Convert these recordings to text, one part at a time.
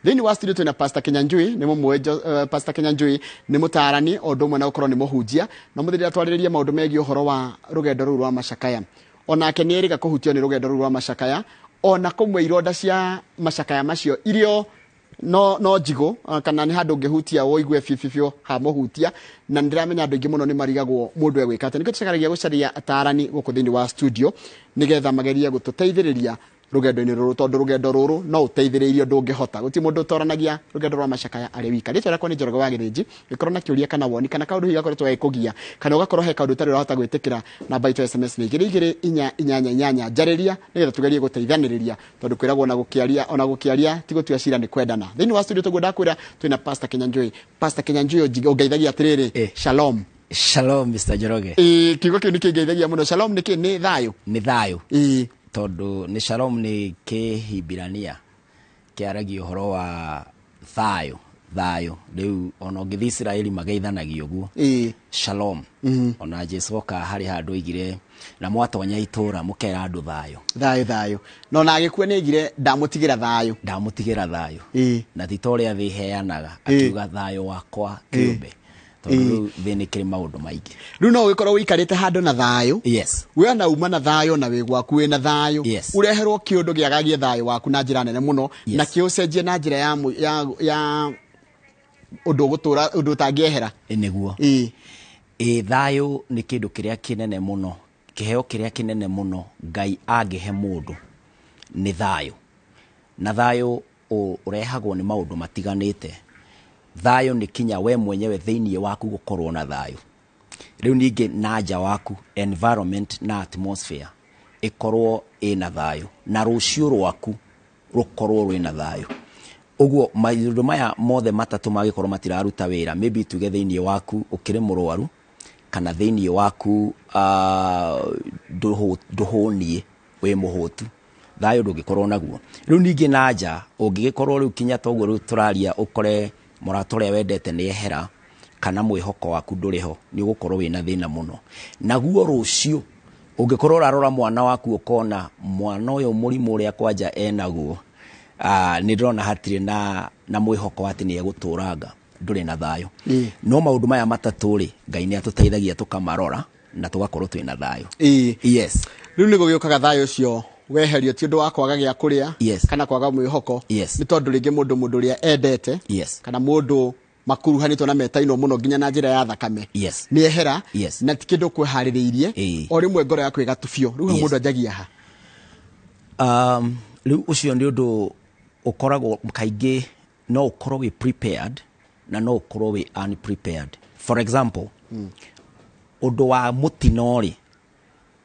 Thĩinĩ wa studio twĩna Pastor Kinyanjui, nĩ mũmũĩ. Pastor Kinyanjui nĩ mũtaarani o ũndũ ũmwe na gũkorwo nĩ mũhunjia, na mũthĩ ndĩratwarĩrĩria maũndũ megiĩ ũhoro wa rũgendo rũu rwa macakaya. Onake nĩ erĩga kũhutio nĩ rũgendo rũu rwa macakaya, ona kũmwe ironda cia macakaya macio irio no njigũ, kana nĩ handũ ũngĩhutia ũigue biũ biũ biũ hamũhutia. Na nĩ ndĩramenya andũ aingĩ mũno nĩ marigagwo mũndũ egwĩka atĩa. Nĩkĩo tũcaragia gũcaria ataarani gũkũ thĩinĩ wa studio, nĩgetha magerie gũtũteithĩrĩria rũgendo-inĩ rũrũ, tondũ rũgendo rũrũ no ũteithĩrĩirio, ndũngĩhota. Gũtirĩ mũndũ ũtoranagia rũgendo rwa macakaya arĩ wika. Rĩtwa rĩakwa nĩ Njoroge wa Gĩthĩnji. Gĩkorwo na kĩũria kana woni kana kaũndũ hihi gakoretwo gagĩkũgia, kana ũgakorwo he kaũndũ ũtarĩ ũrahota gwĩtĩkĩra, namba itũ ya SMS nĩ 22488. Njarĩria nĩgetha tũgerie gũteithanĩrĩria, tondũ kwĩragwo ona gũkĩaria ti gũtua cira, nĩ kwendana. Thĩinĩ wa studio tũguo ndakwĩra twĩna Pastor Kinyanjui. Pastor Kinyanjui, ũngeithagia atĩrĩrĩ. Shalom. Shalom, Mr. Njoroge. Ĩĩ, kiugo kĩu nĩ kĩngeithagia mũno. Shalom nĩ kĩ? Nĩ thayũ? Nĩ thayũ. Tondũ nĩ shalom nĩ Kĩhibirania kĩaragia ũhoro wa thayũ, thayũ. Rĩu ona ũngĩthiĩ Isiraeli mageithanagia ũguo. Shalom. Ona Jesu oka harĩ handũ oigire na mwatonya itũra mũkera andũ thayũ. Thayũ, thayũ. No na agĩkua nĩ aigire, "Ndamũtigĩra thayũ." Ndamũtigĩra thayũ. Na ti ta ũrĩa thĩ ĩheanaga, akiuga thayũ wakwa kĩũmbe. Tondũ rĩu thĩ nĩ kĩrĩ maũndũ maingĩ. Rĩu no ũgĩkorwo ũikarĩte handũ na thayũ, we ona uma na thayũ na wĩ gwaku wĩ na thayũ, ũreherwo kĩũndũ gĩagagie thayũ waku na njĩra nene mũno, na kĩũcenjie na njĩra ya ũndũ ũgũtũra, ũndũ ũtangĩehera. Ĩ, nĩguo. Ĩ, thayũ nĩ kĩndũ kĩrĩa kĩnene mũno, kĩheo kĩrĩa kĩnene mũno Ngai angĩhe mũndũ nĩ thayũ. Na thayũ ũrehagwo nĩ maũndũ matiganĩte. Thayũ nĩ kinya we mwenyewe thĩinĩ waku gũkorwo na thayũ. Rĩu ningĩ na nja waku, environment na atmosphere ĩkorwo ĩna thayũ, na rũciũ rwaku rũkorwo rwĩna thayũ. Ũguo maũndũ maya mothe matatũ mangĩkorwo matiraruta wĩra, maybe tuge thĩinĩ waku ũkĩrĩ mũrwaru, kana thĩinĩ waku ndũhũniĩ, wĩ mũhũtu, thayũ ndũngĩkorwo naguo. Rĩu ningĩ na nja ũngĩgĩkorwo rĩu kinya toguo rĩu tũraria, ũkore mũrata ũrĩa wendete nĩ ehera, kana mwĩhoko waku ndũrĩ ho, nĩ ũgũkorwo wĩna thĩna mũno. Naguo rũciũ ũngĩkorwo ũrarora mwana waku, ũkona mwana ũyũ mũrimũ ũrĩa kwanja enaguo, nĩ ndĩrona hatirĩ na mwĩhoko atĩ nĩ egũtũranga, ndũrĩ na thayũ. No maũndũ maya matatũ rĩ, Ngai nĩ atũteithagia tũkamarora na tũgakorwo twĩna thayũ. Rĩu nĩ gũgĩũkaga thayũ ũcio weherio ti ũndũ wa kwaga gĩa kũrĩa kana kwaga mwĩhoko, nĩ tondũ rĩngĩ mũndũ ũrĩa endete kana mũndũ makuruhanĩtwo na metainwo mũno nginya na njĩra ya thakame nĩ ehera, na ti kĩndũ kwĩharĩrĩirie. O rĩmwe ngoro yaku ĩgatubio. Rĩu hau mũndũ anjagia ha? Rĩu ũcio nĩ ũndũ ũkoragwo kaingĩ no ũkorwo wĩ prepared na no ũkorwo wĩ unprepared. For example, ũndũ wa mũtino rĩ,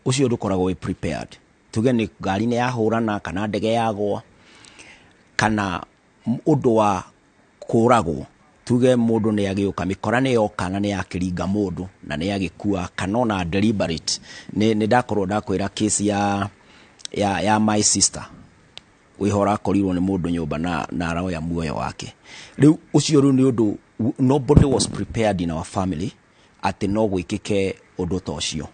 ũcio ndũkoragwo wĩ prepared. Tuge nĩ ngari nĩ yahũrana, kana ndege yagwa, kana ũndũ wa kũragwo, tuge mũndũ nĩ agĩũka, mĩkora nĩ yoka na nĩ yakĩringa mũndũ na nĩ agĩkua, kana ona deliberate. Nĩ ndakorwo ndakwĩra case ya my sister wĩho ũrakorirwo nĩ mũndũ nyũmba na aroya muoyo wake. Rĩu ũcio rĩu nĩ ũndũ nobody was prepared in our family atĩ no gwĩkĩke ũndũ ta ũcio,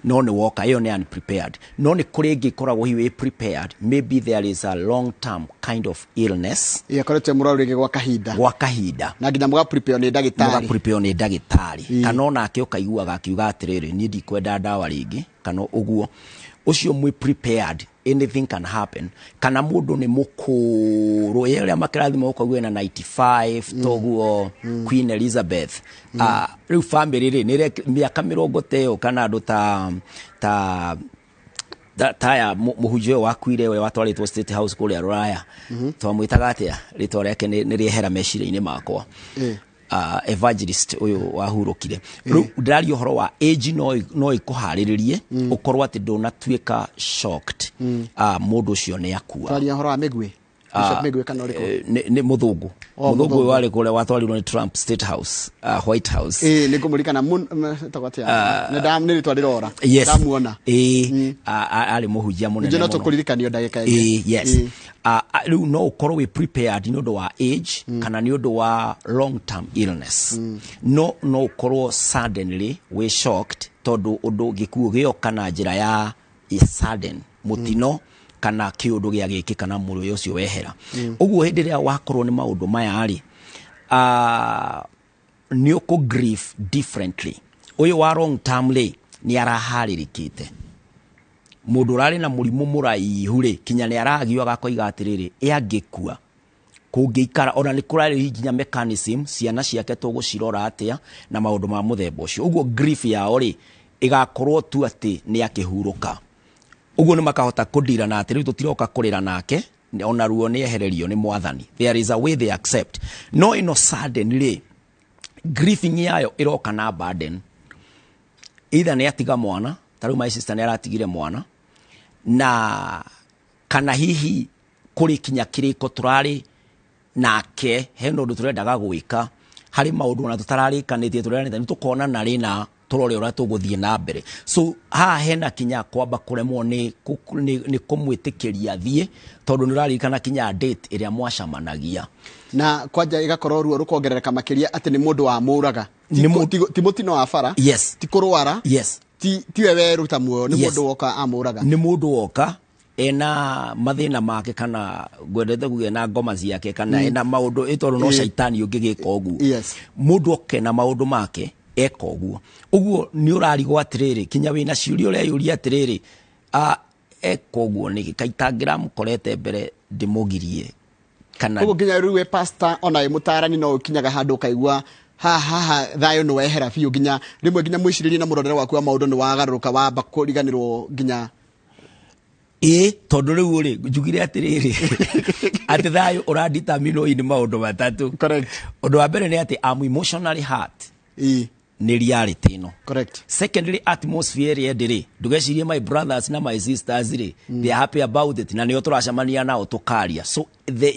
no nĩ woka. Ĩyo nĩ unprepared. No nĩ kũrĩ ĩngĩ ĩkoragwo hihi wĩ prepared. Maybe there is a long term kind of illness. Ĩkoretwo mũrwaru rĩngĩ gwa kahinda. Gwa kahinda. Na nginya mũga prepare nĩ ndagĩtarĩ. Mũga prepare nĩ ndagĩtarĩ, kana onake ũkaiguaga akiuga atĩrĩrĩ, "Niĩ ndikwenda ndawa rĩngĩ," kana ũguo. Ũcio mwĩ prepared, anything can happen. Kana mũndũ nĩ mũkũrũ, ye ũrĩa makĩrathima ũkaigua ena 95 toguo Queen Elizabeth. Ah, rĩu family rĩ nĩ mĩaka 80 ta ĩyo, kana andũ ta taya mũhunjia ũyũ wakuire, ũrĩa watwarĩtwo State House kũrĩa Rũraya, twamwĩtaga atĩa? Rĩtwa rĩake nĩ rĩehera meciria-inĩ makwa. Evangelist ũyũ wahurũkire. Rĩu ndĩraria ũhoro wa age, no ĩkũharĩrĩrie ũkorwo atĩ ndũnatuĩka shocked, mũndũ ũcio nĩ akua. Twaria ũhoro wa Mĩguĩ, Bishop Mĩguĩ kana ũrĩkũ? Nĩ mũthũngũ. Oh, mũthũngũ ũyũ mũthũngũ. Warĩ kũrĩa watwarirwo nĩ Trump State House, White House. Ĩĩ, nĩ ngũmũririkana. Etagwo atĩa? Nĩ rĩtwa rĩrora. Ndamuona. Ĩĩ, arĩ mũhunjia mũnene Ningĩ no mũno. tũkũririkanio ndagĩka ĩngĩ. Ĩĩ, yes. Rĩu no ũkorwo wĩ prepared nĩ ũndũ wa age kana nĩ ũndũ wa long term illness, no ũkorwo suddenly wĩ shocked, tondũ ũndũ gĩkuũ gĩoka na njĩra ya sudden mũtino. Kana kĩũndũ gĩa gĩkĩ kana mũrũĩ ũcio wehera. Ũguo hĩndĩ ĩrĩa wakorwo nĩ maũndũ maya rĩ, nĩ ũkũ grieve differently. Ũyũ wa long term rĩ, nĩ araharĩrĩkĩte. Mũndũ ũrarĩ na mũrimũ mũraihu rĩ, kinya nĩ aragio agakoiga atĩrĩrĩ, ĩ angĩkua kũngĩikara, ona nĩ kũrarĩ nginya mechanism ciana ciake tũgũcirora atĩa na maũndũ ma mũthemba ũcio. Ũguo grief yao rĩ, ĩgakorwo tu atĩ nĩ akĩhurũka. Ũguo nĩ makahota kũndira na atĩ rĩu tũtiroka kũrĩra nake, ona ruo nĩ ehererio nĩ Mwathani. There is a way they accept. No ĩno sudden rĩ, grieving yayo ĩroka na burden. Either nĩ atiga mwana, ta rĩu my sister nĩ aratigire mwana, na kana hihi kũrĩ kinya kĩrĩko tũrarĩ nake, hena ũndũ tũrendaga gwĩka, harĩ maũndũ ona tũtararĩkanĩtie, tũreranĩte nĩ tũkonana rĩ na tũrore ũrĩa tũgũthiĩ na mbere. So haha hena kinya kwamba kũremwo nĩ kũmwĩtĩkĩria athiĩ, tondũ nĩ ũraririkana kinya date ĩrĩa mwacamanagia. Na kwanja ĩgakorwo ruo rũkongerereka makĩria atĩ nĩ mũndũ wamũraga. Nĩ Ti mũtino wa bara, ti kũrwara, tiwe weruta muoyo, nĩ mũndũ woka amũraga. Nĩ mũndũ woka ena mathĩna make, kana ngwendete kuga ena ngoma ciake, kana ena maũndũ ĩ, tondũ no caitani ũngĩgĩka ũguo. Mũndũ oke na maũndũ make eka ũguo. Ũguo nĩ ũrarigwo atĩrĩrĩ, kinya wĩna ciũria ũreyũria atĩrĩrĩ, eka ũguo nĩkĩ? Kaĩ itangĩramũkorete mbere ndĩmũgirie kana? Koguo nginya rĩu we pastor, ona wĩ mũtarani, no ũkinyaga handũ ũkaigua haha haha thayũ nĩ wehera biũ, nginya rĩmwe nginya mwĩcirĩrie na mũrorere waku wa maũndũ nĩ wagarũrũka, wamba kũriganĩrwo nginya? Ĩ, tondũ rĩu rĩ, njugire atĩrĩrĩ, atĩ thayũ ũranditamino nĩ maũndũ matatũ. Ũndũ wa mbere nĩ atĩ I'm emotionally hurt nĩ reality ĩno. Secondly, atmosphere ĩrĩa ĩndĩ rĩ, ndũgecirie my brothers na my sisters rĩ, they are happy about it, na nĩo tũracemania nao tũkaria. So the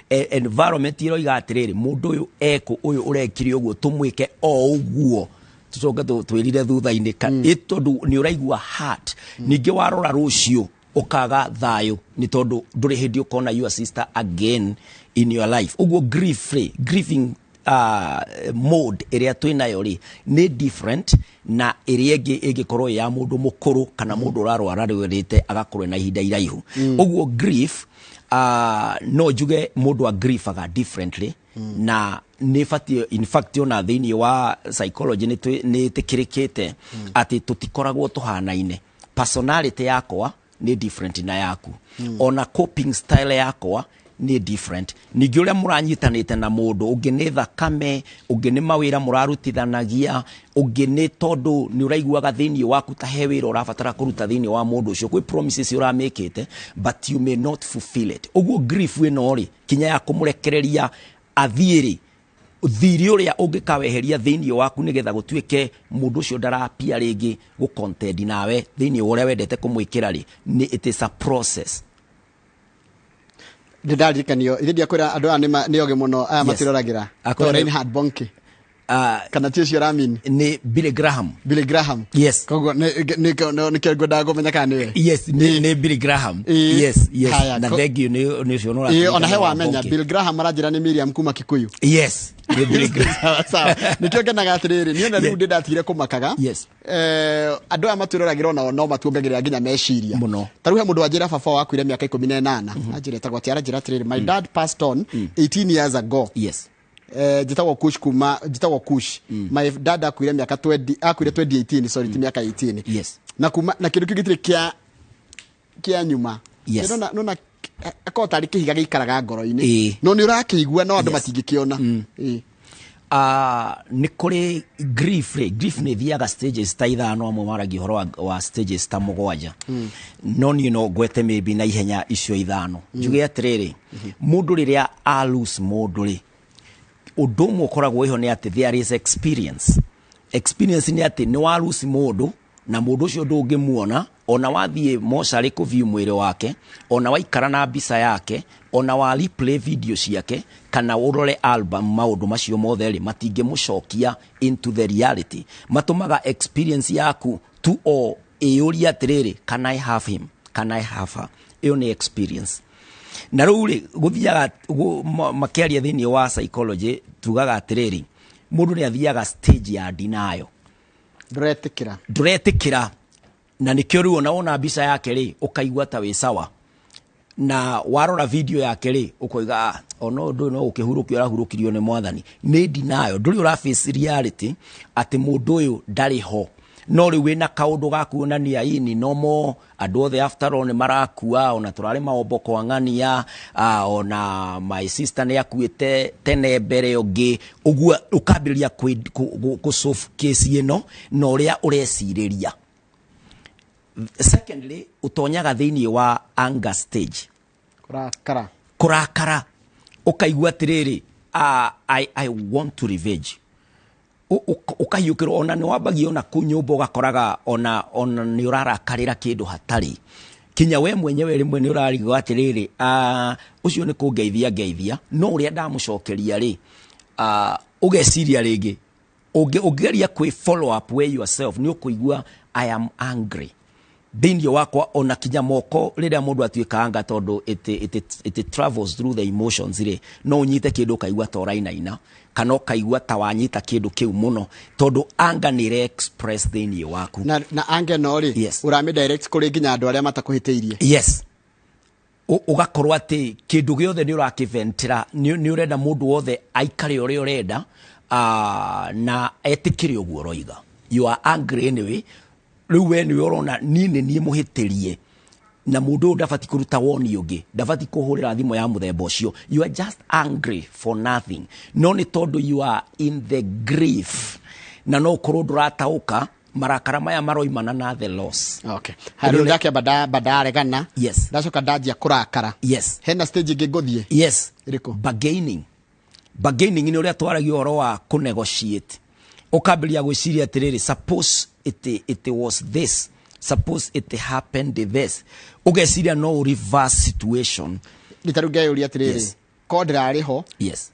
environment ĩroiga atĩrĩrĩ, mũndũ ũyũ ekũ ũyũ ũrekire ũguo, tũmwĩke o ũguo, tũcoke twĩrire thutha-inĩ ka ĩ, tondũ nĩ ũraigua hurt. Ningĩ warora rũciũ ũkaga thayũ, nĩ tondũ ndũrĩ hĩndĩ ũkona your sister again in your life. Ũguo grief rĩ, grieving mode ĩrĩa twĩ nayo rĩ, nĩ different na ĩrĩa ĩngĩ ĩngĩkorwo ĩ ya mũndũ mũkũrũ kana mũndũ ũrarwara rwĩrĩte agakorwo na ihinda iraihu. Ũguo grief, no njuge mũndũ agriefaga differently, na nĩ batiĩ, in fact, ona thĩinĩ wa psychology nĩ ĩtĩkĩrĩkĩte atĩ tũtikoragwo tũhanaine. Personality yakwa nĩ different na yaku, ona coping style yakwa nĩ different. Ningĩ ũrĩa mũranyitanĩte na mũndũ ũngĩ nĩ thakame, ũngĩ nĩ mawĩra mũrarutithanagia, ũngĩ nĩ tondũ nĩ ũraiguaga thĩinĩ waku ta he wĩra ũrabatara kũruta thĩinĩ wa mũndũ ũcio, kwĩ promises ũramĩkĩte but you may not fulfill it. Ũguo grief ĩno rĩ, kinya ya kũmũrekereria athiĩ rĩ, thirĩ ũrĩa ũngĩkaweheria thĩinĩ waku nĩgetha gũtuĩke mũndũ ũcio ndarapia rĩngĩ gũ nawe thĩinĩ wa ũrĩa wendete kũmwĩkĩra rĩ, nĩ it is a process. Ndĩ ndaririkanio ithe ndiakwĩra andũ aya nĩ ogĩ mũno aya matiroragĩra. Akwĩra Reinhard Bonnke, kana ti ũcio ũramini? Nĩ Billy Graham. Billy Graham. Yes. Koguo nĩkĩo ngwendaga kũmenya kana nĩwe. Yes, nĩ Billy Graham. Yes. Haya, na thank you nĩ ũcio. Ĩ, ona he wamenya Bill Graham aranjĩra nĩ Miriam kuma Kikuyu. Yes, nĩ Billy Graham. Sawa sawa, nĩkĩo ngenaga atĩrĩrĩ, niĩ ona rĩu ndĩ ndatigire kũmakaga. Andũ aya matwĩroragĩra onao no matuongagĩrĩra nginya meciria Mũno. Ta rĩu he mũndũ wanjĩra baba wakuire mĩaka 18, anjĩra etagwo atĩ, aranjĩra atĩrĩrĩ, "My dad passed on 18 years ago." Njĩtagwo Kush kuma, njĩtagwo Kush. My dad akuire mĩaka 20, akuire 2018, sorry, ti mĩaka 18. Na kuma na kĩndũ kĩu gĩtirĩ kĩa nyuma. Nona akorwo tarĩ kĩhiga gĩikaraga ngoro-inĩ, no nĩ ũrakĩigua no andũ matingĩkĩona. Nĩ kũrĩ grief rĩ, grief nĩ ĩthiaga stages ta ithano, amwe maragia ũhoro wa stages ta mũgwanja, no niĩ no ngwete maybe na ihenya icio ithano. Njuge atĩrĩrĩ, mũndũ rĩrĩa a lose mũndũ rĩ, ũndũ ũmwe ũkoragwo ĩho nĩ atĩ there is experience. Experience nĩ atĩ nĩ wa lose mũndũ, na mũndũ ũcio ndũngĩmuona, ona wathiĩ mocarĩ kũview mwĩrĩ wake, ona waikara na mbica yake, ona wa replay video ciake, kana ũrore album, maũndũ macio mothe rĩ, matingĩmũcokia into the reality. Matũmaga experience yaku tu o ĩyũrie atĩrĩrĩ, "Can I have him? Can I have her?" Ĩyo nĩ experience. Na rĩu rĩ, gũthiaga makĩaria thĩinĩ wa psychology, tugaga atĩrĩrĩ, mũndũ nĩ athiaga stage ya denial. Ndũretĩkĩra. Ndũretĩkĩra, na nĩkĩo rĩu ona wona mbica yake rĩ, ũkaigua ta wĩ sawa. Na warora video yake rĩ, ũkoiga, "Ah, ona ũndũ ũyũ no ũkĩhurũkio arahurũkirio nĩ mwathani." Nĩ denial, ndũrĩ ũra face reality atĩ mũndũ ũyũ ndarĩ ho, no rĩu wĩna kaũndũ ga kuonania hii ni normal, andũ othe after all nĩ marakua, ona tũrarĩ maombo kwa ng'ania, ona my sister nĩ akuĩte tene mbere ũngĩ ũguo. Ũkambĩrĩria kũ solve case ĩno na ũrĩa ũrecirĩria. Secondly, ũtonyaga thĩinĩ wa anger stage. Kũrakara. Kũrakara, ũkaigua atĩrĩrĩ, I want to revenge. Ũkahiũkĩrwo ona nĩ wambagia ona kũ nyũmba, ũgakoraga ona nĩ ũrarakarĩra kĩndũ hatarĩ kinya we mwenyewe. Rĩmwe nĩ ũrarigwo atĩrĩrĩ, ũcio nĩ kũngeithia ngeithia, no ũrĩa ndamũcokeria rĩ, ũgeciria rĩngĩ ũngĩgeria kwĩ follow up we yourself, nĩ ũkũigua I am angry thĩinĩ wakwa, ona kinya moko rĩrĩa mũndũ atuĩka anga, tondũ it travels through the emotions rĩ, no ũnyite kĩndũ ũkaigua ta ũrainaina, kana ũkaigua ta wanyita kĩndũ kĩu mũno, tondũ anga nĩ ĩre express thĩinĩ waku. Na ange no rĩ, ũramĩ direct kũrĩ nginya andũ arĩa matakũhĩtĩirie. Yes. Ũgakorwo atĩ kĩndũ gĩothe nĩ ũrakĩventĩra, nĩ ũrenda mũndũ wothe aikare ũrĩa ũrenda, na etĩkĩre ũguo ũroiga. You are angry anyway. Rĩu we nĩwe ũrona niĩ nĩ niĩ mũhĩtĩrie, na mũndũ ũyũ ndabati kũruta woni ũngĩ, ndabati kũhũrĩra thimũ ya mũthemba ũcio. You are just angry for nothing, no nĩ tondũ you are in the grief, na no ũkorwo ndũrataũka marakara maya maroimana na the loss. Okay, harĩ ndakĩamba ndaregana, ndacoka ndanjia kũrakara. Hena stage ĩngĩ ngũthiĩ? Yes. Ĩrĩkũ? Bargaining. Bargaining nĩ ũrĩa twaragia ũhoro wa kũnegotiate. Ũkambĩrĩria gwĩciria atĩrĩrĩ, suppose it was this, suppose it happened this, ũgeciria no reverse situation. Nĩ tarĩu ngeyũria atĩrĩrĩ, ko ndĩrarĩ ho,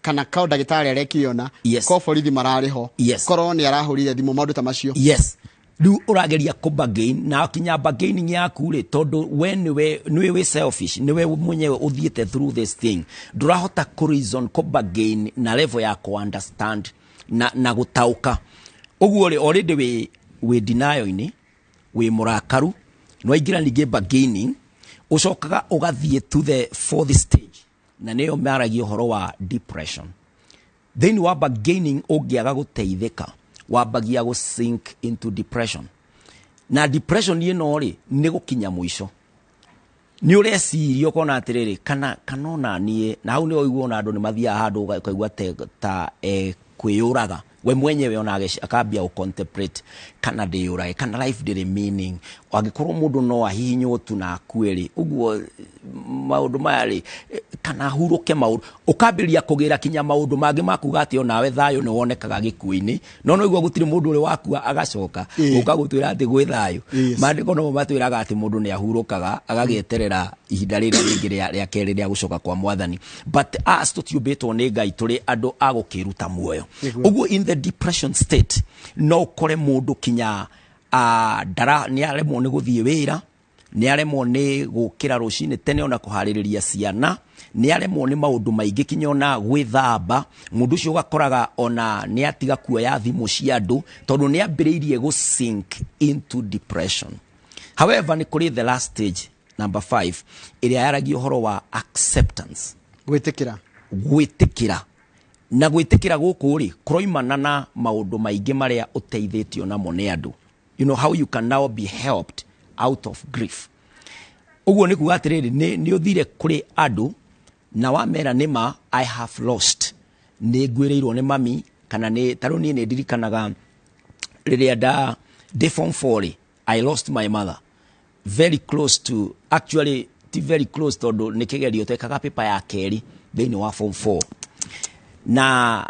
kana ko ndagĩtarĩ arekire ona, ko borithi mararĩ ho, korwo nĩ arahũrire thimũ, maũndũ ta macio. Yes, rĩu ũrageria kũ bargain, na kinya bargaining yaku rĩ, tondũ we nĩwe wĩ selfish, nĩwe mwenyewe ũthiĩte through this thing, ndũrahota kũ reason, kũ bargain na level ya kũ understand na gũtaũka ũguo rĩ. Already wĩ denial-inĩ, wĩ mũrakaru, nĩwaingĩra ningĩ bargaining, ũcokaga ũgathiĩ to the fourth stage, na nĩyo maragia ũhoro wa depression. Thĩinĩ wa bargaining, ũngĩaga gũteithĩka, wambagia gũ sink into depression, na depression ĩno rĩ, nĩ gũkinya mũico nĩ ũreciria ũkona atĩrĩrĩ, kana ona niĩ, na hau nĩ ũigua ona andũ nĩ mathiaga handũ ũkaigua ta kwĩyũraga we mwenyewe, ona akambia gũ contemplate kana ndĩyũrage, kana life ndĩrĩ meaning, angĩkorwo mũndũ no ahihinywo tu na akue rĩ, ũguo maũndũ maya rĩ, kana ahurũke maũndũ, ũkambĩrĩria kũgĩra kinya maũndũ mangĩ ma kuga atĩ onawe thayũ nĩ wonekaga gĩkuũ-inĩ, no igua gũtirĩ mũndũ ũrĩ wakua agacoka ũka gũtwĩra atĩ gwĩ thayũ. Maandĩko nomo matwĩraga atĩ mũndũ nĩ ahurũkaga agagĩeterera ihinda rĩrĩa rĩngĩ rĩa kerĩ rĩa gũcoka kwa mwathani, but us tũtiũmbĩtwo nĩ Ngai tũrĩ andũ a gũkĩruta muoyo. Ũguo in the depression state, no ũkore mũndũ kinya ndara nĩ aremwo nĩ gũthiĩ wĩra, nĩ aremwo nĩ gũkĩra rũcinĩ tene, ona kũharĩrĩria ciana, nĩ aremwo nĩ maũndũ maingĩ, kinya ona gwĩthamba. Mũndũ ũcio ũgakoraga ona nĩ atiga kuoya thimũ cia andũ, tondũ nĩ ambĩrĩirie gũ sink into depression. However, nĩ kũrĩ the last stage, number 5, ĩrĩa yaragia ũhoro wa acceptance. Gwĩtĩkĩra. Gwĩtĩkĩra, na gwĩtĩkĩra gũkũ rĩ, kũroimana na maũndũ maingĩ marĩa ũteithĩtio namo nĩ andũ, you know how you can now be helped out of grief. Ũguo nĩ kuga atĩrĩrĩ, nĩ ũthire kũrĩ andũ na wamera nĩma I have lost, nĩ ngwĩrĩirwo nĩ mami, kana nĩ tarĩu niĩ nĩ ndirikanaga rĩrĩa nda ndĩ form 4 rĩ, I lost my mother very close to, actually ti very close, tondũ nĩ kĩgerio twekaga paper ya kerĩ thĩinĩ wa form 4, na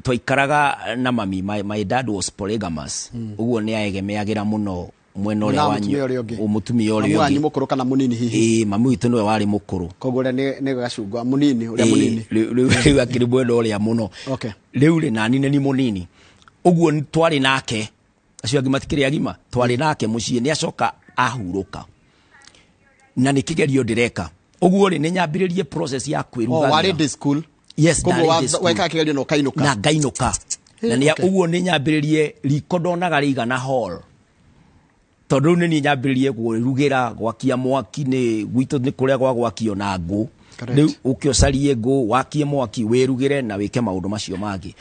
twaikaraga na mami. My dad was polygamous, ũguo nĩ aegemeagĩra mũno mwena ũrĩa Na wanyu mũtumia ũrĩa ũngĩ. Mũtumia ũrĩa Mamu wanyu ũngĩ. Mũkũrũ kana mũnini hihi? Ĩĩ, mami witũ nĩwe warĩ mũkũrũ. Koguo ũrĩa nĩ gacungwa mũnini, ũrĩa Ĩĩ, mũnini. Rĩu akĩrĩ mwena ũrĩa mũno. Rĩu rĩ, nani nĩ mũnini ũguo twarĩ nake, acio angĩ matikĩrĩ agima, twarĩ nake mũciĩ. Nĩ acoka ahurũka, na nĩ kĩgerio ndĩreka, ũguo rĩ, nĩ nyambĩrĩrie process ya Oh, kwĩrugagĩra. warĩ day school? Yes. Koguo Ndarĩ day school. wekaga kĩgerio na ũkainũka? Na ngainũka, na nĩ ũguo nĩ nyambĩrĩrie riko ndonaga rĩigana hall. Tondũ rĩu nĩ niĩ nyambĩrĩrie kwĩrugĩra, gwakia mwaki, nĩ gwitũ nĩ kũrĩa gwa gwakio na ngũ. Rĩu ũke ũcarie ngũ, wakie mwaki, wĩrugĩre na wĩke maũndũ macio mangĩ.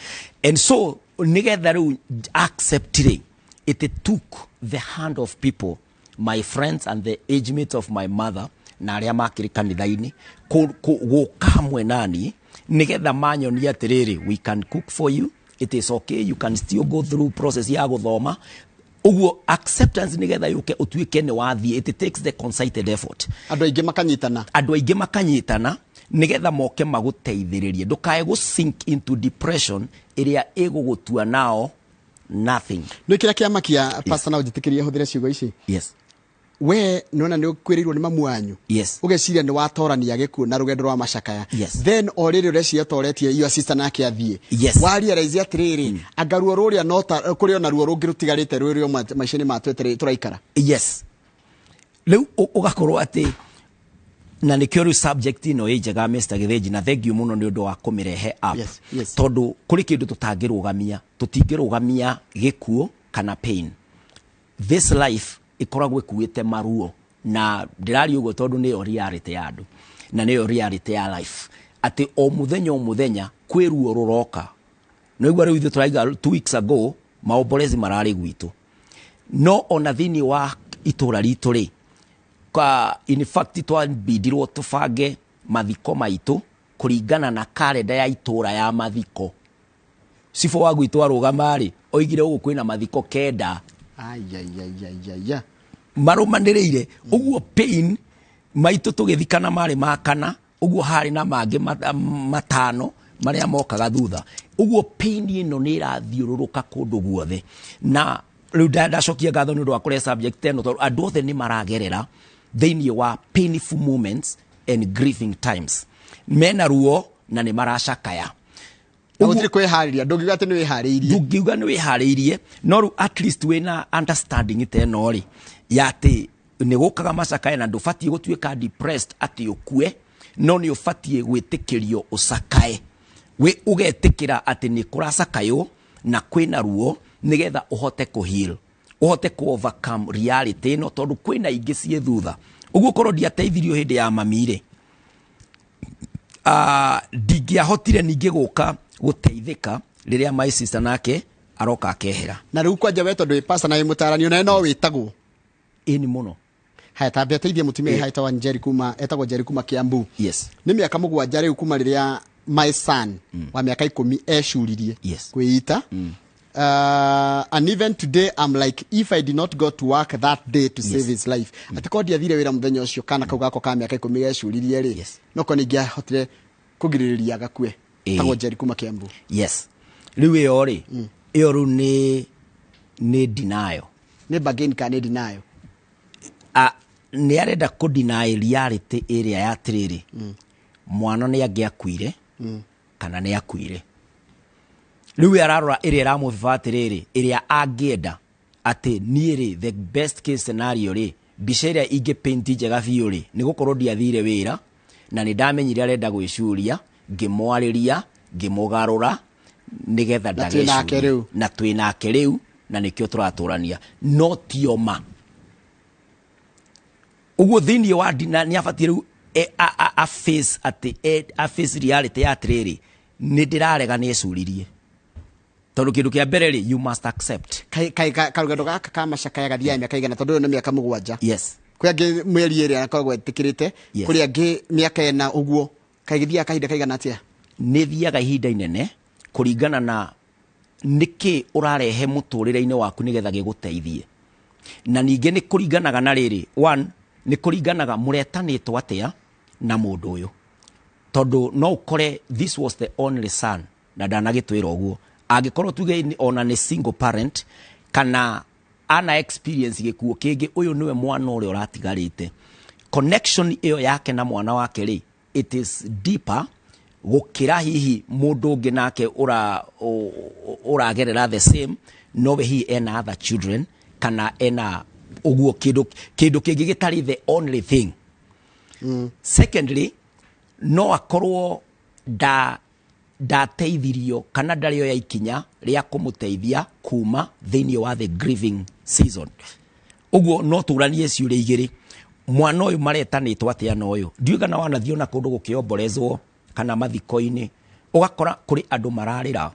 And so nĩgetha rĩu accept rĩ, it took the hand of people, my friends and the age mates of my mother, na arĩa makĩrĩ kanitha-inĩ gũka hamwe nani nĩgetha manyonie atĩrĩrĩ, we can cook for you, it is okay, you can still go through process ya gũthoma. Ũguo acceptance nĩgetha yũke ũtuĩke nĩ wathiĩ, it takes the concerted effort. Andũ aingĩ makanyitana. Andũ aingĩ makanyitana nĩgetha moke magũteithĩrĩrie ndũkae gũ sink into depression ĩrĩa ĩgũgũtua nao nothing. Nĩ kĩrĩa kĩamakia, Pastor, na ũnjĩtĩkĩrie hũthĩre ciugo ici. Yes. We nĩwona nĩ ũkwĩrĩirwo nĩ mamu wanyu, ũgeciria nĩ watorania gĩkuũ na rũgendo rwa macakaya. Then o rĩrĩ ũreciria ũtoretie your sister nake athiĩ, wa realize atĩrĩrĩ, anga ruo rũrĩa no ta kũrĩ ona ruo rũngĩ rũtigarĩte rwĩrĩ o maica-inĩ ma tũraikara. Yes, rĩu ũgakorwo atĩ na nĩkĩo rĩu subject ĩno ĩ njega, Mr. Gĩthĩnji, na thank you mũno nĩ ũndũ wa kũmĩrehe up. Tondũ kũrĩ kĩndũ tũtangĩrũgamia, tũtingĩrũgamia gĩkuũ kana pain. This life ĩkoragwo ĩkuĩte maruo, na ndĩraria ũguo tondũ nĩyo reality ya andũ na nĩyo reality ya life, atĩ o mũthenya o mũthenya kwĩ ruo rũroka. Noigua rĩu ithuĩ tũraiga 2 weeks ago maombolezi mararĩ gwitũ, no ona thĩinĩ wa itũra ritũ rĩ, ka in fact twambindirwo tũbange mathiko maitũ kũringana na karenda ya itũra ya mathiko. Cibũ wa gwitũ arũgama rĩ, oigire ũguo kwĩna mathiko 9 Ayayayaya. marũmanĩrĩire. Ũguo pain maitũ tũgĩthikana marĩ ma kana, ũguo harĩ na mangĩ 5 marĩa mokaga thutha. Ũguo pain ĩno nĩ ĩrathiũrũrũka kũndũ guothe, na rĩu ndacokia ngatho nĩ ũndũ wa kũrehe subject ĩno, tondũ andũ othe nĩ maragerera thĩinĩ wa painful moments and grieving times, mena ruo na nĩ maracakaya. Na gũtirĩ kwĩharĩria, ndũngiuga atĩ nĩ wĩharĩirie. Ndũngiuga nĩ wĩharĩirie, no rĩu at least wĩna understanding ta ĩno rĩ, ya atĩ nĩ gũkaga macakaya na ndũbatiĩ gũtuĩka depressed atĩ ũkue, no nĩ ũbatiĩ gwĩtĩkĩrio ũcakae, wĩ ũgetĩkĩra atĩ nĩ kũracakaywo na kwĩna ruo nĩgetha ũhote kũ heal, ũhote kũ overcome reality ĩno, tondũ kwĩna ingĩ ciĩ thutha. Ũguo korwo ndiateithirio hĩndĩ ya mami rĩ, ndingĩahotire ningĩ gũka gũteithĩka rĩrĩa my sister nake aroka akehera. Na rĩu kwanja we tondũ wĩ pastor na wĩ mũtarani, onawe no wĩtagwo. Ĩni mũno. Haya, tambe ateithie mũtumia haitagwo Njeri kuma, etagwo Njeri kuma Kiambu. Nĩ mĩaka 7 rĩu kuma rĩrĩa my son wa mĩaka 10 ecuririe kwĩita. And even today I'm like, if I did not go to work that day to save his life, atĩ korwo ndiathire wĩra mũthenya ũcio kana kau gakwa ka mĩaka 10 gecuririe rĩ, no korwo nĩingĩahotire kũgirĩrĩria gakue. Tagwo Njeri kuma Kiambu. Yes, rĩu ĩyo rĩ, ĩyo rĩu nĩ denial. Nĩ bargain kana nĩ denial? Nĩ arenda kũ deny reality ĩrĩa ya atĩrĩrĩ, mwana nĩ angĩakuire kana nĩ akuire. Rĩu we ararora ĩrĩa ĩramũbeba atĩrĩrĩ, ĩrĩa angĩenda atĩ niĩ rĩ, the best case scenario rĩ, mbica ĩrĩa ingĩ paint njega biũ rĩ, nĩ gũkorwo ndiathire wĩra na nĩ ndamenyire arenda gwĩcuria, ngĩmwarĩria, ngĩmũgarũra nĩgetha Na twĩ nake ndagecurie. Rĩu. Na twĩ nake rĩu na nĩkĩo tũratũrania, no tio ma ũguo thĩinĩ wa dina nĩ abatiĩ rĩu a face atĩ a face reality ya atĩrĩrĩ, nĩ ndĩrarega nĩ ecuririe, tondũ kĩndũ kĩa mbere rĩ, you must accept. Karũgendo gaka ka macakaya gathiaga mĩaka igana? Tondũ ũyũ nĩ mĩaka 7. Yes. Kwĩ angĩ mĩeri 2 akoragwo etĩkĩrĩte, kũrĩ angĩ mĩaka 4 ũguo. Kaĩ gĩthiaga kahinda kaigana atĩa? Nĩ thiaga ihinda inene kũringana na nĩkĩ ũrarehe mũtũrĩre-inĩ waku nĩgetha gĩgũteithie, na ningĩ nĩ kũringanaga na rĩrĩ, one, nĩ kũringanaga mũretanĩtwo atĩa na mũndũ ũyũ, tondũ no ũkore this was the only son na ndanagĩtwĩra ũguo, angĩkorwo tuge ona nĩ single parent kana ana experience gĩkuũ kĩngĩ, ũyũ nĩwe mwana ũrĩa ũratigarĩte. Connection ĩyo yake na mwana wake rĩ, it is deeper gũkĩra hihi mũndũ ũngĩ nake ũragerera the same, nowe hihi ena other children kana ena ũguo kĩndũ kĩngĩ gĩtarĩ the only thing. Secondly, no akorwo ndateithirio kana ndarĩ oya ikinya rĩa kũmũteithia kuma thĩinĩ wa the grieving season. Ũguo no tũranie ciũria igĩrĩ, mwana ũyũ maretanĩtwo atĩa na ũyũ? Ndiũĩ kana wanathiĩ ona kũndũ gũkĩomborezwo kana mathiko-inĩ, ũgakora kũrĩ andũ mararĩra.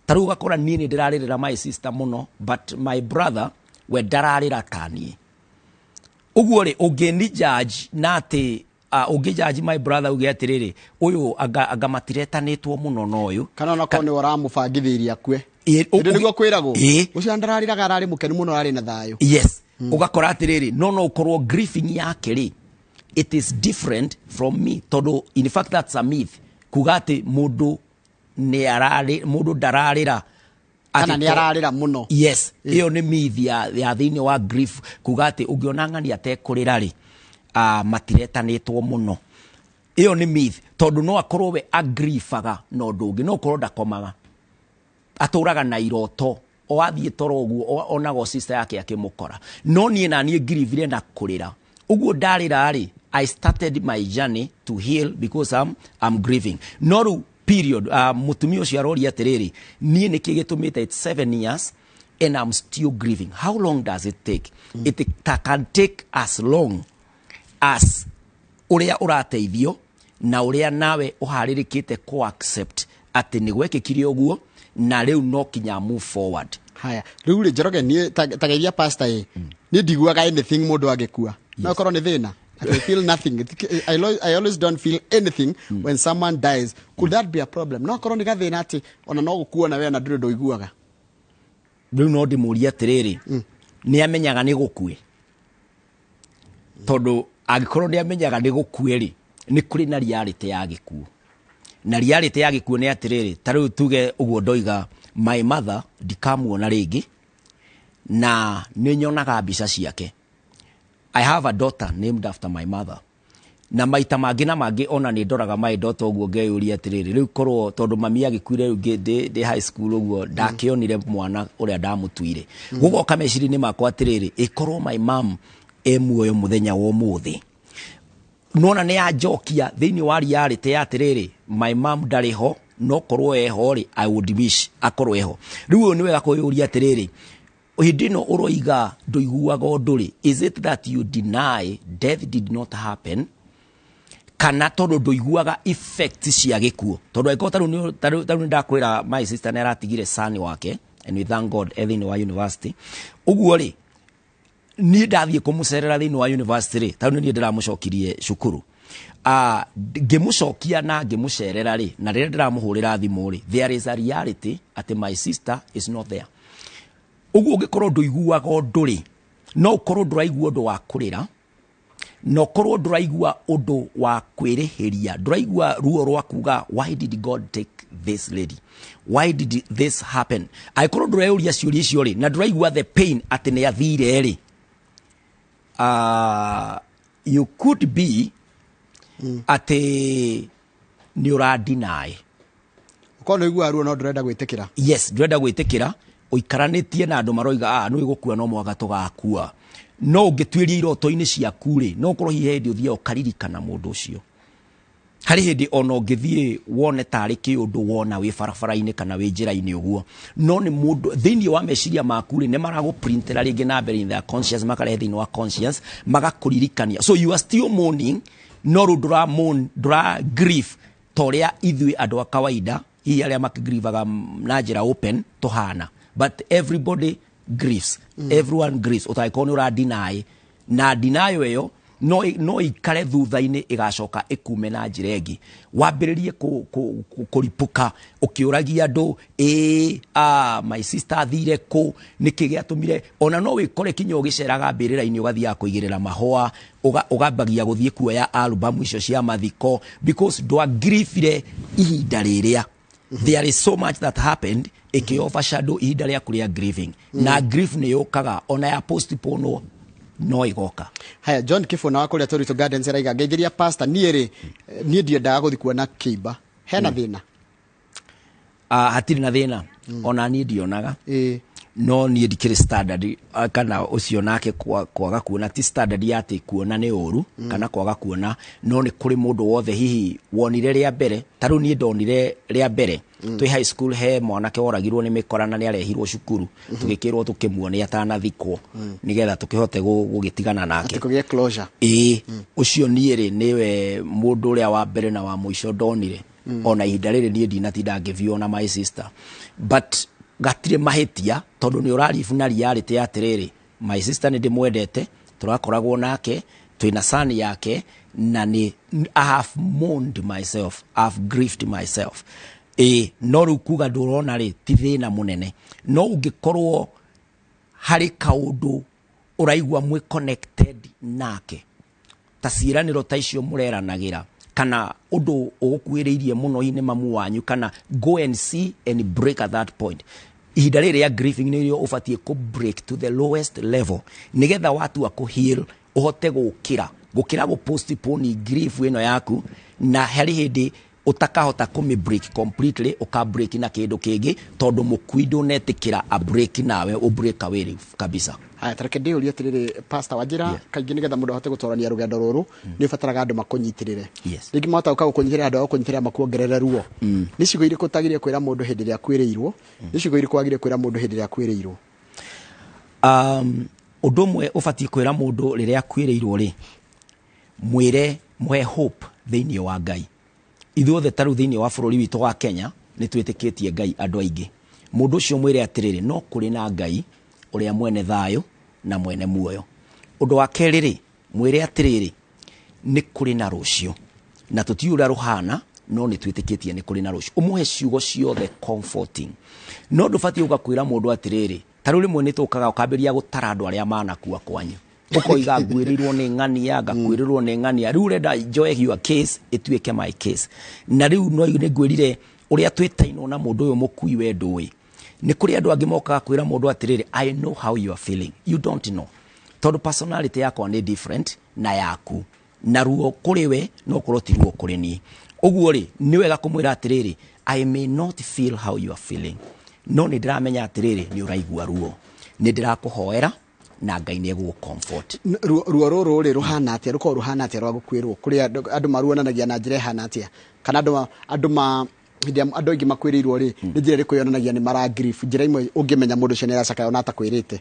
Ta rĩu ũgakora niĩ nĩ ndĩrarĩrĩra my sister mũno, but my brother we ndararĩra ta niĩ. Ũguo rĩ, ũngĩni judge na atĩ ũngĩ judge my brother uge atĩrĩrĩ, ũyũ anga matiretanĩtwo mũno na ũyũ. Kana onakorwo nĩwe ũramũbangithĩirie akue. Ĩ, Ĩndĩ nĩguo kwĩragwo. Ĩ. Ũcio ndararĩraga, ararĩ mũkenu mũno, ararĩ na thayũ. Yes. Ũgakora atĩrĩrĩ, no ũkorwo grieving yake rĩ, it is different from me, tondũ in fact that's a myth kuga atĩ mũndũ nĩ ararĩ, mũndũ ndararĩra. Kana Atĩ nĩ ararĩra mũno. Yes, ĩyo nĩ myth ya thĩinĩ wa grief, kuga atĩ ũngĩona ng'ani atekũrĩra rĩ, matiretanĩtwo mũno. Ĩyo nĩ myth, tondũ no akorwo we agriefaga na ũndũ ũngĩ, no ũkorwo ndakomaga, atũraga na iroto, o athiĩ toro ũguo onaga o sister yake akĩmũkora. No niĩ na niĩ ngirivire na kũrĩra ũguo ndarĩra rĩ, I started my journey to heal because I'm grieving. No rĩu period, mũtumia ũcio aroria atĩrĩrĩ, niĩ nĩkĩ gĩtũmĩte it's 7 years and I'm still grieving? How long does it take? It can take as long as ũrĩa ũrateithio na ũrĩa nawe ũharĩrĩkĩte kũ accept atĩ nĩ gwekĩkire ũguo na rĩu no kinya move forward. Haya, rĩu rĩ, Njoroge, niĩ ta geithia pastor ĩ, niĩ ndiguaga anything mũndũ angĩkua. No korwo nĩ thĩna. I feel nothing. I always don't feel anything when someone dies. Could that be a problem? No korwo nĩ gathĩna atĩ ona no gũkuona we ona ndũrĩ ũndũ ũiguaga. Rĩu no ndĩmũrie atĩrĩrĩ, nĩ amenyaga nĩ gũkue? Tondũ angĩkorwo nĩ amenyaga nĩ gũkue rĩ, nĩ kũrĩ na reality ya gĩkuũ. Na reality ya gĩkuũ nĩ atĩrĩrĩ, ta rĩu tuge ũguo ndoiga, my mother ndikamuona rĩngĩ, na nĩ nyonaga mbica ciake. I have a daughter named after my mother. Na maita mangĩ na mangĩ ona nĩ ndoraga my daughter ũguo ngeyũria atĩrĩrĩ, rĩu korwo tondũ mami agĩkuire rĩu ndĩ high school ũguo, ndakĩonire mwana ũrĩa ndamũtuire. Gũgoka meciria-inĩ makwa atĩrĩrĩ, ĩkorwo my mom e muoyo mũthenya wa ũmũthĩ. Nona nĩ yanjokia thĩinĩ wa reality ya atĩrĩrĩ, my mom ndarĩ ho, no korwo eho rĩ, I would wish akorwo eho. Rĩu ũyũ nĩ wega kwĩyũria atĩrĩrĩ, hĩndĩ ĩno ũroiga ndũiguaga ũndũ rĩ, is it that you deny death did not happen, kana tondũ ndũiguaga effect cia gĩkuũ? Tondũ angĩkorwo ta rĩu nĩ ndakwĩra my sister nĩ aratigire son wake, and we thank God e thĩinĩ wa university ũguo rĩ, niĩ ndathiĩ kũmũcerera thĩinĩ wa university rĩ, ta rĩu nĩ niĩ ndĩramũcokirie cukuru. Ngĩmũcokia na ngĩmũcerera rĩ, na rĩrĩa ndĩramũhũrĩra thimũ rĩ, there is a reality atĩ my sister is not there. Ũguo ũngĩkorwo ndũiguaga ũndũ rĩ, no ũkorwo ndũraigua ũndũ wa kũrĩra, na ũkorwo ndũraigua ũndũ wa kwĩrĩhĩria, ndũraigua ruo rwa kuga why did God take this lady, why did this happen. Angĩkorwo ndũreyũria ciũria icio rĩ, na ndũraigua the pain atĩ nĩ athire rĩ, you could be atĩ nĩ ũra deny. Ũkorwo nĩ ũiguaga ruo no ndũrenda gwĩtĩkĩra. Yes, ndũrenda gwĩtĩkĩra, ũikaranĩtie na andũ maroiga nĩ gũkua no mũhaka tũgakua. No ũngĩtuĩria iroto-inĩ ciaku rĩ, no ũkorwo hihi hĩndĩ ũthiaga ũkaririkana mũndũ ũcio. Harĩ hĩndĩ ona ũngĩthiĩ wone tarĩ kĩũndũ wona wĩ barabara-inĩ kana wĩ njĩra-inĩ ũguo, no nĩ mũndũ thĩinĩ wa meciria maku rĩ, nĩ maragũprintera rĩngĩ na mbere in their conscious, makarehe thĩinĩ wa conscious, magakũririkania. So you are still mourning, no rĩu ndũra mourn, ndũra grief ta ũrĩa ithuĩ andũ a kawaida hihi arĩa makĩgrievaga na njĩra open tũhana. But everybody grieves. Everyone grieves. Ũtangĩkorwo nĩ ũra deny, na denial ĩyo no ikare thutha-inĩ ĩgacoka ĩkume na njĩra ĩngĩ, wambĩrĩrie kũripũka ũkĩũragia andũ, ĩĩ, my sister athire kũ, nĩkĩ gĩatũmire. Ona no wĩkore kinya ũgĩceraga mbĩrĩra-inĩ, ũgathiaga kũigĩrĩra mahũa, ũgambagia gũthiĩ kuoya album icio cia mathiko, because ndwangiribire ihinda rĩrĩa. There is so much that happened ĩkĩ overshadow ihinda rĩaku rĩa grieving. Na grief nĩ yũkaga, ona ya postpone no ĩgoka. Haya, John Kibona wa kũrĩa Torito Gardens araiga, ngeithĩria pastor, niĩ rĩ, niĩ ndiendaga gũthiĩ kuona kĩimba, hena thĩna? Hatirĩ na thĩna, ona niĩ ndionaga. No niĩ ndikĩrĩ standard, kana ũcio nake kwaga kuona ti standard ya atĩ kuona nĩ ũru kana kwaga kuona, no nĩ kũrĩ mũndũ wothe hihi wonire rĩa mbere. Ta rĩu niĩ ndonire rĩa mbere twĩ high school, he mwanake woragirwo nĩ mĩkora na nĩ arehirwo cukuru, tũgĩkĩrwo tũkĩmuone atanathikwo nĩgetha tũkĩhote gũgĩtigana nake. Atĩ kũgĩe closure. Ĩĩ, ũcio niĩ rĩ, nĩwe mũndũ ũrĩa wa mbere na wa mũico ndonire. Ona ihinda rĩrĩ niĩ ndinatinda ngĩview ona my sister, but gatirĩ mahĩtia tondũ nĩ ũraribu na reality ya atĩrĩrĩ, my sister nĩ ndĩmwendete, tũrakoragwo nake, twĩna son yake, na nĩ I have mourned myself, I have grieved myself. Ĩĩ, no rĩu kuga ndũrona rĩ ti thĩna mũnene, no ũngĩkorwo harĩ kaũndũ ũraigua mwĩ connected nake, ta ciĩranĩro ta icio mũreranagĩra, kana ũndũ ũgũkuhĩrĩirie mũno, hihi nĩ mamu wanyu, kana go and see and break at that point. Ihinda rĩrĩ rĩa grieving nĩrĩo ũbatiĩ kũ break to the lowest level, nĩgetha watua kũ heal ũhote gũkĩra, gũkĩra gũ postpone grief ĩno yaku, na harĩ hĩndĩ ũtakahota kũmĩ break completely, ũka break na kĩndũ kĩngĩ, tondũ mũkui ndũnetĩkĩra a break nawe ũ break away rĩu kabisa. Haya, tareke ndĩũrie atĩrĩrĩ, Pastor Wanjĩra, kaingĩ nĩgetha mũndũ ahote gũtorania rũgendo rũrũ nĩ ũbataraga andũ makũnyitĩrĩre. Rĩngĩ mahota gũka gũkũnyitĩrĩra, andũ a gũkũnyitĩrĩra makuongerere ruo. Nĩ ciugo irĩkũ ũtagĩrĩire kwĩra mũndũ hĩndĩ ĩrĩa akuĩrĩirwo? Nĩ ciugo irĩkũ wagĩrĩire kwĩra mũndũ hĩndĩ ĩrĩa akuĩrĩirwo? Ũndũ ũmwe ũbatiĩ kwĩra mũndũ rĩrĩa akuĩrĩirwo rĩ, mwĩre mũhe hope thĩinĩ wa Ngai. Ithuothe ta rĩu thĩinĩ wa bũrũri witũ wa Kenya nĩ twĩtĩkĩtie Ngai andũ aingĩ. Mũndũ ũcio mwĩre atĩrĩrĩ, no kũrĩ na Ngai ũrĩa mwene thayũ na mwene muoyo. Ũndũ wa kerĩ rĩ, mwĩre atĩrĩrĩ, nĩ kũrĩ na rũciũ na tũtiũĩ ũrĩa rũhana, no nĩ twĩtĩkĩtie nĩ kũrĩ na rũciũ. Ũmũhe ciugo ciothe comforting, no ndũbatiĩ gũka kwĩra mũndũ atĩrĩrĩ, ta rĩu rĩmwe nĩ tũkaga ũkambĩrĩria gũtara andũ arĩa manakua kwanyu, ũkoiga ngwĩrĩirwo nĩ ng'ania, ngakwĩrĩrwo nĩ ng'ania, rĩu ũrenda njoe your case ĩtuĩke my case. Na rĩu no nĩ ngwĩrire ũrĩa twĩtainwo na mũndũ ũyũ mũkui we ndũĩ. Nĩ kũrĩ andũ angĩ mokaga kwĩra mũndũ atĩrĩrĩ, I know how you are feeling, you don't know, tondũ personality yakwa nĩ different na yaku, na ruo kũrĩ we no korwo ti ruo kũrĩ niĩ. Ũguo rĩ, nĩ wega kũmwĩra atĩrĩrĩ, I may not feel how you are feeling, no nĩ ndĩramenya atĩrĩrĩ, nĩ ũraigua ruo, nĩ ndĩrakũhoera na Ngai nĩ egũgũ comfort. Ruo rũrũ rĩ rũhana atĩa? Rũkoragwo rũhana atĩa rwa gũkuĩrwo? Kũrĩ andũ maruonanagia na njĩra ĩhana atĩa? Kana andũ ma hĩndĩ ĩrĩa andũ aingĩ makuĩrĩirwo rĩ, nĩ njĩra ĩrĩkũ yonanagia nĩ mara grief? Njĩra imwe ũngĩmenya mũndũ ũcio nĩ aracakaya ona atakwĩrĩte.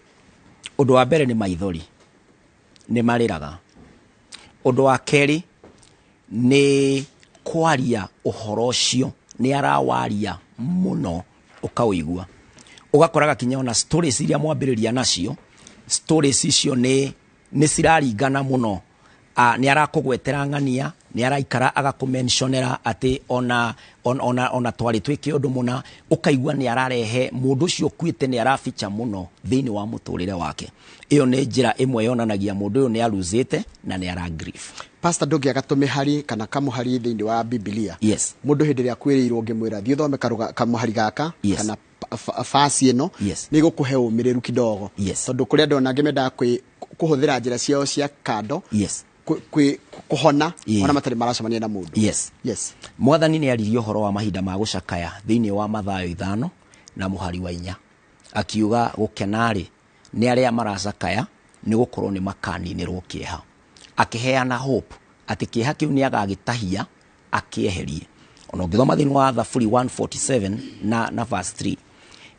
Ũndũ wa mbere nĩ maithori, nĩ marĩraga. Ũndũ wa kerĩ nĩ kwaria ũhoro ũcio, nĩ arawaria mũno ũkaũigua, ũgakoraga kinya ona stories iria mwambĩrĩria nacio, stories icio nĩ ciraringana mũno. Nĩ arakũgwetera ng'ania, nĩ araikara agakũmentionera atĩ ona twarĩ twĩke ũndũ mũna, ũkaigua nĩ ararehe mũndũ ũcio ũkuĩte, nĩ arabicha mũno thĩinĩ wa mũtũrĩre wake. Ĩyo nĩ njĩra ĩmwe yonanagia mũndũ ũyũ nĩ aruzĩte na nĩ ara grief. Pastor, ndũngĩaga tũmĩhari kana kamũhari thĩinĩ wa Bibilia? Yes. Mũndũ hĩndĩ ĩrĩa akuĩrĩirwo ũngĩmwĩra thiĩ ũthome kamũhari gaka kana fasi ĩno, nĩ gũkũhe ũmĩrĩru kidogo. Tondũ kũrĩ andũ ona angĩ mendaga kũhũthĩra njĩra ciao cia kando kũhona ona matarĩ maracemania na mũndũ. Mwathani nĩ aririe ũhoro wa mahinda ma gũcakaya thĩinĩ wa Mathayo 5 na mũhari wa 4, akiuga gũkena-rĩ nĩ arĩa maracakaya, nĩ gũkorwo nĩ makaninĩrwo kĩeha. Akĩheana hope atĩ kĩeha kĩu nĩ agagĩtahia akĩeherie. Ona ũngĩthoma thĩinĩ wa Thaburi 147 na verse 3,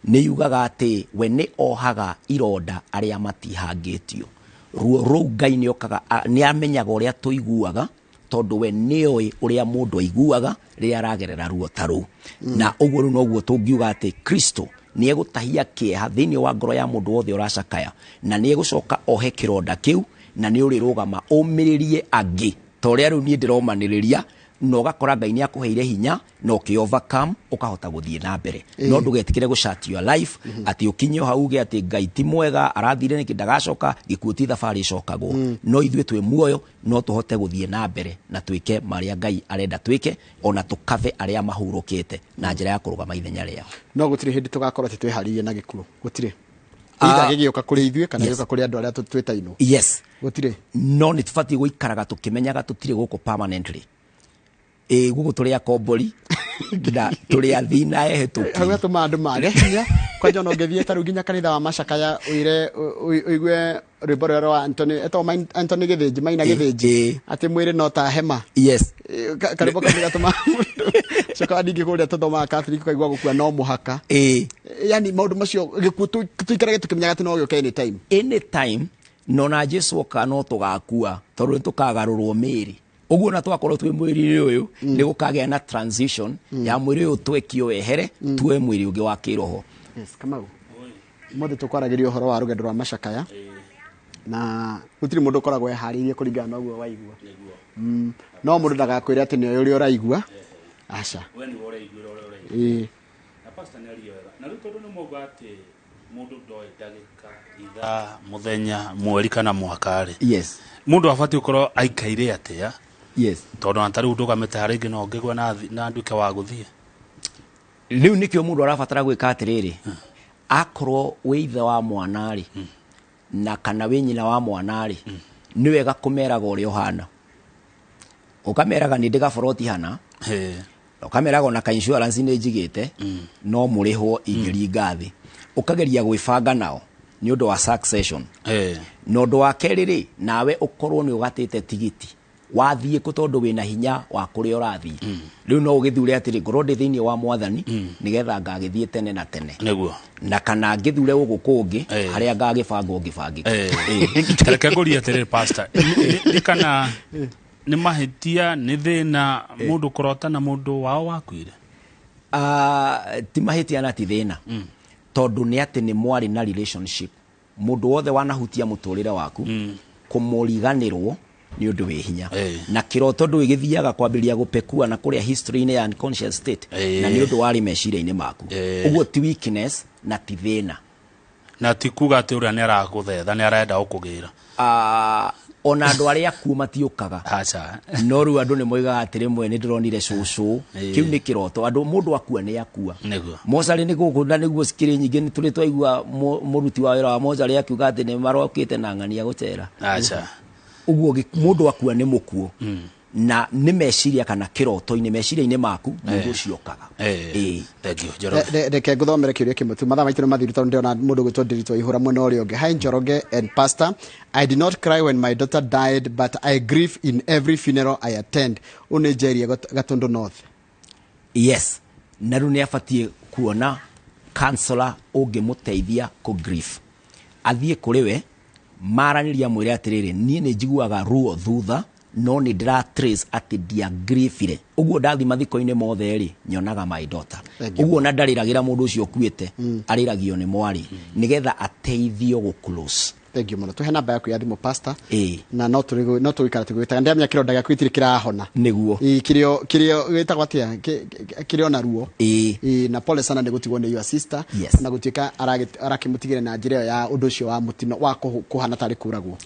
nĩ yugaga atĩ we nĩ ohaga ironda arĩa matihangĩtio. Ruo rũu Ngai nĩ okaga, nĩ amenyaga ũrĩa tũiguaga, tondũ we nĩoĩ ũrĩa mũndũ aiguaga rĩrĩa aragerera ruo ta rũu. Na ũguo rĩu noguo tũngiuga atĩ Kristo nĩ egũtahia kĩeha thĩinĩ wa ngoro ya mũndũ wothe ũracakaya, na nĩ egũcoka ohe kĩronda kĩu, na nĩ ũrĩrũgama ũmĩrĩrie angĩ ta ũrĩa rĩu niĩ ndĩromanĩrĩria, na ũgakora Ngai nĩ akũheire hinya na ũkĩ overcome ũkahota gũthiĩ na mbere. No ndũgetĩkĩre gũ shut your life atĩ ũkinye hau uge atĩ Ngai ti mwega, arathire nĩkĩ, ndagacoka, gĩkuũ ti thabarĩ ĩcokagwo. No ithuĩ twĩ muoyo, no tũhote gũthiĩ na mbere na twĩke marĩa Ngai arenda twĩke, ona tũkave arĩa mahurũkĩte na njĩra ya kũrũgama ithenya rĩao. No gũtirĩ hĩndĩ tũgakorwo atĩ twĩharĩirie na gĩkuũ, gũtirĩ. Either gĩgĩũka kũrĩ ithuĩ kana gĩũka kũrĩ andũ arĩa twĩtainwo. Gũtirĩ. No nĩ tũbatiĩ gũikaraga tũkĩmenyaga tũtirĩ gũkũ permanently. Ĩ gũkũ tũrĩ akombori na tũrĩ athii na ehĩtũki. Hau gatũmaga andũ mage hinya. Kwanja ona ũngĩthiĩ ta rĩu nginya kanitha wa macakaya ũire ũigue rwĩmbo rũrĩa rwa Anthony etagwo Anthony Gĩthĩnji Maina Gĩthĩnji atĩ mwĩrĩ no ta hema. Yes. Karwĩmbo kau nĩgatũma mũndũ coka ningĩ kũrĩa tũthomaga Catholic ũkaigua gũkua no mũhaka. Yani maũndũ macio gĩkuũ tũikarage tũkĩmenyaga atĩ no gĩũke anytime. Anytime no na Jesu oka no tũgakua tondũ nĩ tũkagarũrwo mĩĩrĩ. Ũguo na twakorwo twĩ mwĩrĩ-inĩ ũyũ nĩ gũkagĩa na transition ya mwĩrĩ ũyũ twekio wehere tuoe mwĩrĩ ũngĩ wa kĩroho. Yes, Kamau. Ũmũthĩ tũkwaragĩria ũhoro wa rũgendo rwa macakaya na gũtirĩ mũndũ ũkoragwo eharĩirie kũringana na ũguo waigua. No mũndũ ndagakwĩre atĩ nĩ ũrĩa ũraigua. Aca. We nĩwe ũraiguĩra ũrĩa ũraigua. Ĩĩ. Na pastor nĩ aria wega. Na rĩu tondũ nĩ mauga atĩ mũndũ ndoĩ ndagĩka, ithaa, mũthenya, mweri kana mwaka rĩ. Yes. Mũndũ abatiĩ gũkorwo aikaire atĩa? Yes. Tondũ ona ta rĩu ndũgamĩte harĩa ingĩ no ngĩgwe na nduĩke wa gũthiĩ. Rĩu nĩkĩo mũndũ arabatara gwĩka atĩrĩrĩ, akorwo wĩ ithe wa mwana rĩ, na kana wĩ nyina wa mwana rĩ, nĩ wega kũmeraga ũrĩa ũhana. Ũkameraga nĩ ndĩ gaboroti hana, ũkameraga ona ka insurance nĩ njigĩte, no mũrĩhwo ingĩringa thĩ. Ũkageria gwĩbanga nao nĩ ũndũ wa succession. Na ũndũ wa kerĩ rĩ, nawe ũkorwo nĩ ũgatĩte tigiti wathiĩ kũ tondũ wĩna hinya wa kũrĩa ũrathiĩ. Rĩu no ũgĩthure atĩrĩ, ngorwo ndĩ thĩinĩ wa mwathani nĩgetha ngagĩthiĩ tene na tene. Nĩguo. Na kana ngĩthure gũkũ kũngĩ harĩa ngagĩbangwo ngĩbangĩke. Reke ngũrie atĩrĩrĩ pastor, nĩ kana nĩ mahĩtia, nĩ thĩna mũndũ kũrota na mũndũ wao wakuire? Ti mahĩtia na ti thĩna. Tondũ nĩ atĩ nĩ mwarĩ na relationship. Mũndũ wothe wanahutia mũtũrĩre waku kũmũriganĩrwo nĩ ũndũ wĩ hinya. Na kĩroto ndũĩ gĩthiaga kwambĩrĩria gũpekua na kũrĩa history-inĩ ya unconscious state. Na nĩ ũndũ warĩ meciria-inĩ maku. Ũguo ti weakness na ti thĩna. Na ti kuga atĩ ũrĩa nĩ aragũthetha, nĩ arenda gũkũgĩra. Ona andũ arĩa akuũ matiũkaga. Aca. No rĩu andũ nĩ moigaga atĩ rĩmwe nĩ ndĩronire cũcũ. Kĩu nĩ kĩroto. Andũ mũndũ akua nĩ akua. Nĩguo. Mocarĩ nĩ gũkũ na nĩguo cikĩrĩ nyingĩ nĩ tũrĩ twaigua mũruti wa wĩra wa mocarĩ akiuga atĩ nĩ marokĩte na ng'ania gũcera. Aca. Ũguo mũndũ akua nĩ mũkuũ. Na nĩ meciria kana kĩroto-inĩ, meciria-inĩ maku mũndũ ũcio okaga. Thank you, Njoroge. Reke ngũthomere kĩũria kĩmwe tu. Mathaa maitũ nĩ mathiru tondũ ndĩrona mũndũ ũgwĩtwo Ndiritu Waihũra mwena ũrĩa ũngĩ. Hi Njoroge and Pastor, I did not cry when my daughter died, but I grieve in every funeral I attend. Ũyũ nĩ Njeri Gatundu North. Yes. Na rĩu nĩ abatiĩ kuona counselor ũngĩmũteithia kũ grief. Athiĩ kũrĩ we, maranĩria mwĩre atĩrĩrĩ, niĩ nĩ njiguaga ruo thutha, no nĩ ndĩra trace atĩ ndiagriefire. Ũguo ndathi mathiko-inĩ mothe rĩ, nyonaga my daughter. Thank you. Ũguo na ndarĩragĩra mũndũ ũcio ũkuĩte, arĩragio nĩ mwarĩ, nĩgetha ateithio gũ close. Thank you mũno. Tũhe namba yaku ya thimũ pastor. Na no tũgũikara tũgĩgwĩtaga. Ndĩramenya kĩronda gĩaku gĩtirĩ kĩrahona. Nĩguo. Kĩrĩo gĩtagwo atĩa? Kĩrĩ ona ruo. Na pole sana nĩ gũtigwo nĩ your sister. Yes. Na gũtuĩka arakĩmũtigĩra na njĩra ĩyo ya ũndũ ũcio wa mũtino wa kũhana tarĩ kũragwo.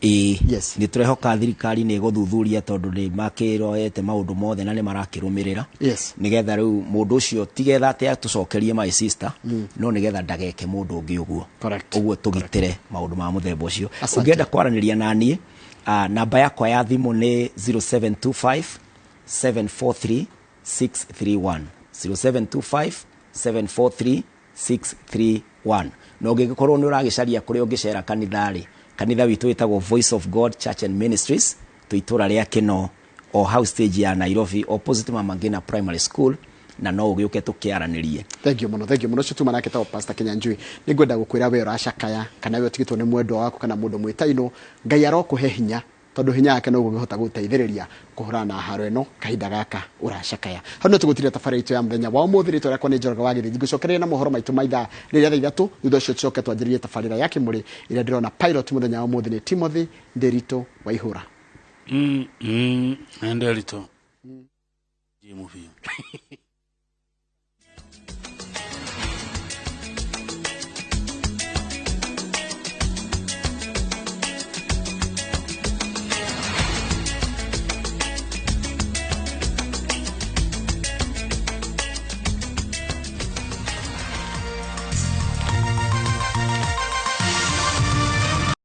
Yes. Nĩ tũrehoka thirikari nĩ ĩgũthuthuria tondũ nĩ makĩroete maũndũ mothe na nĩ marakĩrũmĩrĩra. Yes. Nĩgetha rĩu mũndũ ũcio tigetha atĩ atũcokerie my sister, no nĩgetha ndageke mũndũ ũngĩ ũguo. Correct. Ũguo tũgitĩre maũndũ ma mũthemba ũcio. Asante. Ũngĩenda kwaranĩria na niĩ, namba yakwa ya thimũ nĩ 0725 743 631. 0725 743 631. Na ũngĩgĩkorwo nĩ ũragĩcaria kũrĩa ũngĩcera kanitha rĩ, kanitha witũ wĩtagwo Voice of God Church and Ministries, twĩ itũũra rĩa Kĩno, o hau stage ya Nairobi, opposite Mama Ngina Primary School, na no ũgĩũke tũkĩaranĩrie. Thank you mũno, thank you mũno. Ũcio tuma nake tagwo Pastor Kinyanjui. Nĩ ngwenda gũkwĩra we ũracakaya, kana we ũtigĩtwo nĩ mwendwa waku kana mũndũ mwĩtainwo, Ngai arokũhe hinya, tondũ hinya wake noguo ũngĩhota gũteithĩrĩria kũhũrana na haro ĩno kahinda gaka ũracakaya. Hau no tũgũtiria tabarĩra itũ ya mũthenya wa ũmũthĩ. Rĩtwa rĩakwa nĩ Njoroge wa Gĩthĩnji. Ngũcokereria na mohoro maitũ ma ithaa rĩrĩa thaa ithatũ. Thutha ũcio tũcoke twanjĩrĩrie tabarĩra ya Kĩmũrĩ ĩrĩa ndĩrona pilot mũthenya wa ũmũthĩ nĩ Timothy Nderitu Waihũra. Nderitu. Jimu biũ.